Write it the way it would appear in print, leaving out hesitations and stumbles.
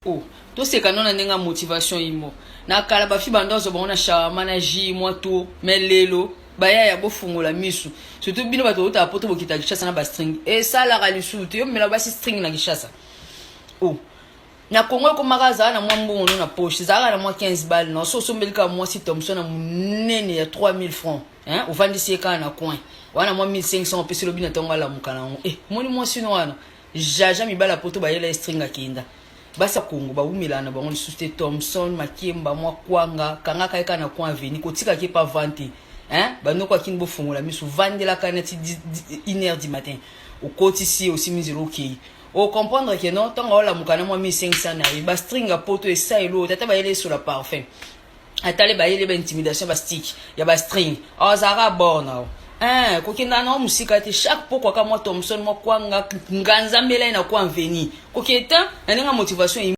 Oh, toseka no na ndenge ya motivation imo. Na kala ba fi bando azwa bango na shawarma na jus mwa tour, mais lelo bayaya bofungola misu. Surtout bino bato botala poto bokita Kinshasa na ba string. Esalaka lisusu te, yo mela basi string na Kinshasa. Oh. Na Congo ekomaka azala na mwa mbongo no na poche, ezalaka na mwa 15 balles no, so osombeli kaka mwasi Thomson na munene ya 3000 francs. Hein, ovandisi ye kaka na coin. Wana mwa 1500 opesi lobi na ntongo alamuka na yango. Eh, moni mwasi no wana. Jaja mibali ya poto bayela ye string akenda. Basi ya Congo bawumelaka na bango lisusu te Thomson makemba mwa kwanga kangaka ye kaka na coin avenue kotikaka ye pa vente hein banoko ya kin bofongola misu vandelaka neti 1 heure du matin okotisi ye osimi nzela okei o comprendre que non ntango aolamuka na mwa 1500 na ye ba string ya poto esa elo tata bayela esola parfum atale bayele ba intimidation ba stick ya ba string azalaka bord na eh kokenda na mosika te chaque pokwa ka mwa Thomson mwa kwanga nganza mbela ye na kwa mveni koketa na ndenge motivation.